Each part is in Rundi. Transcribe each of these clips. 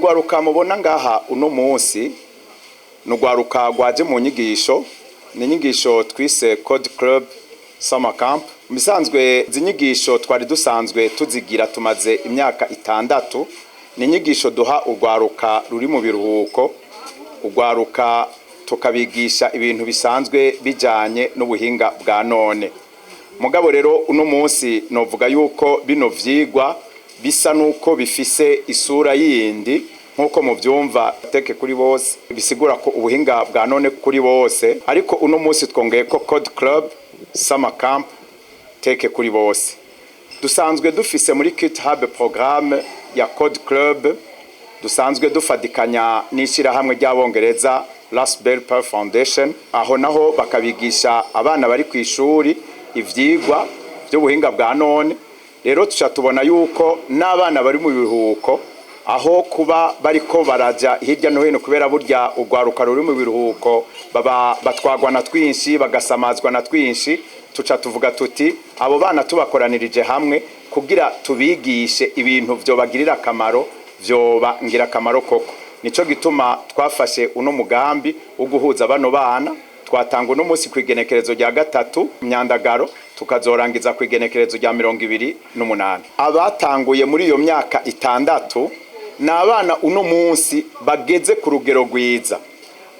Urugwaruka mubona ngaha uno munsi ni urwaruka rwaje mu nyigisho, ni inyigisho twise Code Club Summer Camp. Mu bisanzwe izi nyigisho twari dusanzwe tuzigira, tumaze imyaka 6. Ni inyigisho duha urwaruka ruri mu biruhuko, urwaruka tukabigisha ibintu bisanzwe bijanye n'ubuhinga bwa none. Mugabo rero uno munsi novuga yuko bino vyigwa bisa nuko bifise isura yindi, nk'uko muvyumva, tech kuri bose, bisigura ko ubuhinga bwa none kuri bose. Ariko uno munsi twongeye ko Code Club Summer Camp Tech kuri bose. Dusanzwe dufise muri GitHub programme ya Code Club, dusanzwe dufadikanya n'ishyirahamwe ry'Abongereza, Raspberry Pi Foundation. Aho naho bakabigisha abana bari ku ishuri ivyigwa by'ubuhinga bwa none. Rero tuca tubona yuko n'abana bari mu biruhuko, aho kuba bariko baraja hirya no hino, kubera burya urwaruka ruri mu biruhuko baba batwagwa na twinshi, bagasamazwa na twinshi, tuca tuvuga tuti abo bana tubakoranirije hamwe kugira tubigishe ibintu vyobagirira akamaro, vyoba ngirakamaro koko. Nico gituma twafashe uno mugambi wo guhuza bano bana. Twatanga uno munsi ku igenekerezo rya 3 Myandagaro, tukazorangiza ku igenekerezo rya 28. Abatanguye muri iyo myaka 6 ni abana uno munsi bageze ku rugero rwiza.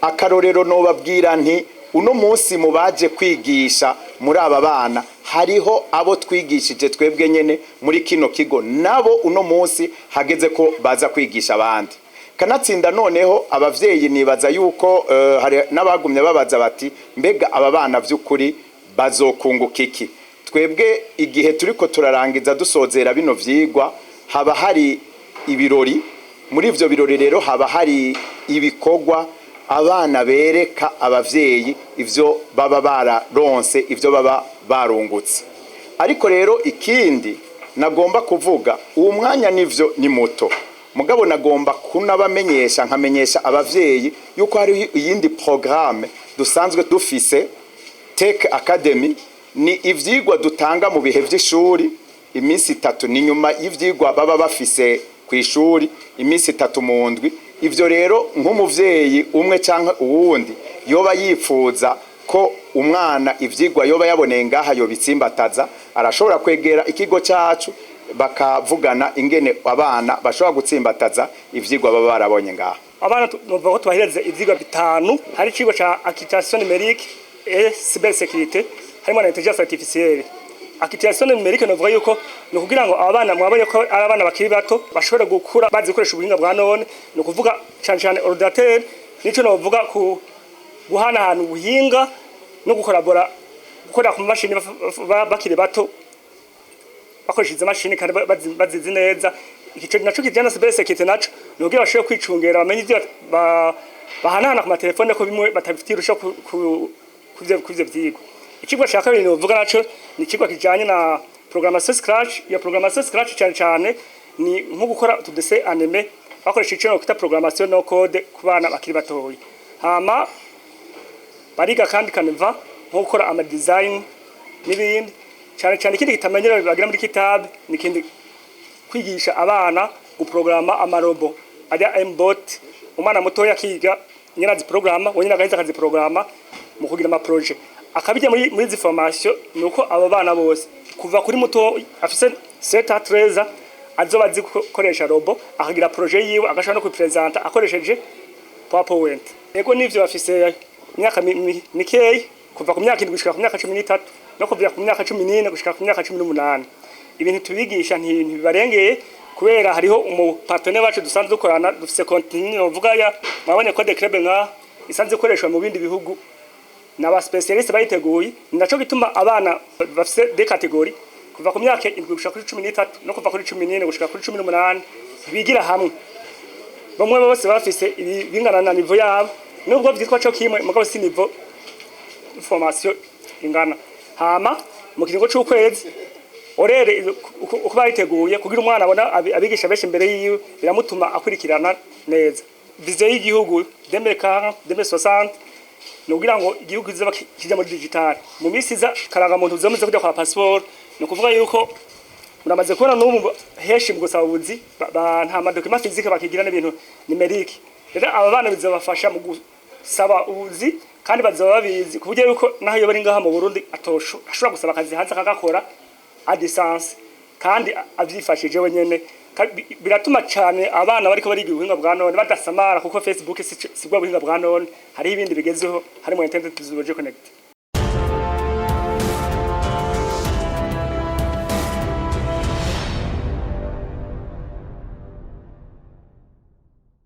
Akarorero nobabwira nti uno munsi mu baje kwigisha muri aba bana hariho abo twigishije twebwe nyene muri kino kigo, nabo uno munsi hageze ko baza kwigisha abandi. Kanatsinda noneho abavyeyi nibaza yuko hari n'abagumye babaza bati: "Mbega aba bana vy'ukuri bazokunguka iki?" Twebwe igihe turiko turarangiza, dusozera bino vyigwa, haba hari ibirori. Muri ivyo birori rero haba hari ibikorwa abana bereka abavyeyi ivyo baba bararonse, ivyo baba barungutse. Ariko rero ikindi nagomba kuvuga, uwo mwanya nivyo ni muto, mugabo nagomba kunabamenyesha, nkamenyesha abavyeyi yuko hari iyindi programme dusanzwe dufise, Tech Academy. Ni ivyigwa dutanga mu bihe vy'ishuri, iminsi 3, ni nyuma y'ivyigwa baba bafise ku ishuri, iminsi 3 mu ndwi. Ivyo rero nk'umuvyeyi umwe canke uwundi yoba yifuza ko umwana ivyigwa yoba yaboneye ngaha yobitsimbataza, arashobora kwegera ikigo cacu bakavugana ingene abana bashobora gutsimbataza ivyigwa baba barabonye ngaha. Abana novuga ko tubahereza ivyigwa bitanu. Hari icigwa ca acquisition numérique et cybersécurité, harimo na intelligence artificielle. Acquisition numérique novuga yuko ni ukugira ngo aba bana, mwabonye ko ari abana bakiri bato, bashobore gukura bazi gukoresha ubuhinga bwa none, ni ukuvuga cane cane ordinateur, nico novuga ku guhanahana ubuhinga no gukorabora, gukorera ku mashini bakiri bato, bakoresheje izo mashini kandi bazizi neza. Igice naco kijana na cybersécurité naco ni ukugira bashobore kwicungera, bamenye ivyo bahanahana ku matelefone, ko bimwe batabifitiye urusha kuvyo vyigwa. Icigwa ca kabiri novuga naco ni icigwa kijanye na programmation Scratch. Iyo programmation Scratch cane cane ni nko gukora utu dessins animés bakoresha ico kita programmation no code ku bana bakiri batoyi. Hama bariga kandi Canva, nko gukora ama design n'ibindi. Cyane cyane ikindi kitamenyerewe bagira muri kitabu ni ikindi kwigisha abana guprograma ama robots ajya mBot. Umwana mutoya akiga nyine aziprograma wenyine, agaheza akaziprograma mu kugira ama projets, akabijya muri izi formation. Ni uko abo bana bose kuva kuri muto afise 7 à 13 azoba azi gukoresha robot, akagira projet yiwe, agashobora no kuyipresenta akoresheje PowerPoint. Ego nivyo, bafise imyaka mikeyi, kuva ku myaka 7 gushika ku myaka 13, no kuva ku myaka 14 gushika ku myaka 18. Ibintu tubigisha ntibibarengeye, kubera hariho umu partenaire wacu dusanzwe dukorana, dufise contenu novuga ya mwabonye Code Club nka isanzwe ikoreshwa mu bindi bihugu n'aba spécialistes bayiteguye. Ni naco gituma abana bafise des catégories, kuva ku myaka 7 gushika kuri 13 no kuva kuri 14 gushika kuri 18, bigira hamwe. Bamwe bose bafise ibi bingana na niveau yabo, nubwo vyitwa co kimwe, mugabo si niveau formation ingana. Hama mu kiringo c'ukwezi orere uko bayiteguye, kugira umwana abona abigisha benshi imbere yiwe, biramutuma akurikirana neza. Vision y'igihugu 2040 2060 ni ukugira ngo igihugu kizoba kija muri digital. Mu minsi iza karangamuntu zomaze kuja kwa passeport, ni ukuvuga yuko Muramaze kubona n'ubu henshi mu gusaba ubuzi nta ma documents physiques bakigira, n'ibintu numérique. Rero aba bana bizabafasha mu gusaba ubuzi, kandi bazoba babizi ku buryo yuko naho iyo bari ngaha mu Burundi atosho ashobora gusaba akazi hanze, akagakora à distance kandi avyifashije wenyene. Biratuma cyane abana bariko bariga ubuhinga bwa none badasamara, kuko Facebook si bwo buhinga bwa none, hariho ibindi bigezeho, harimo internet tuzoje connect.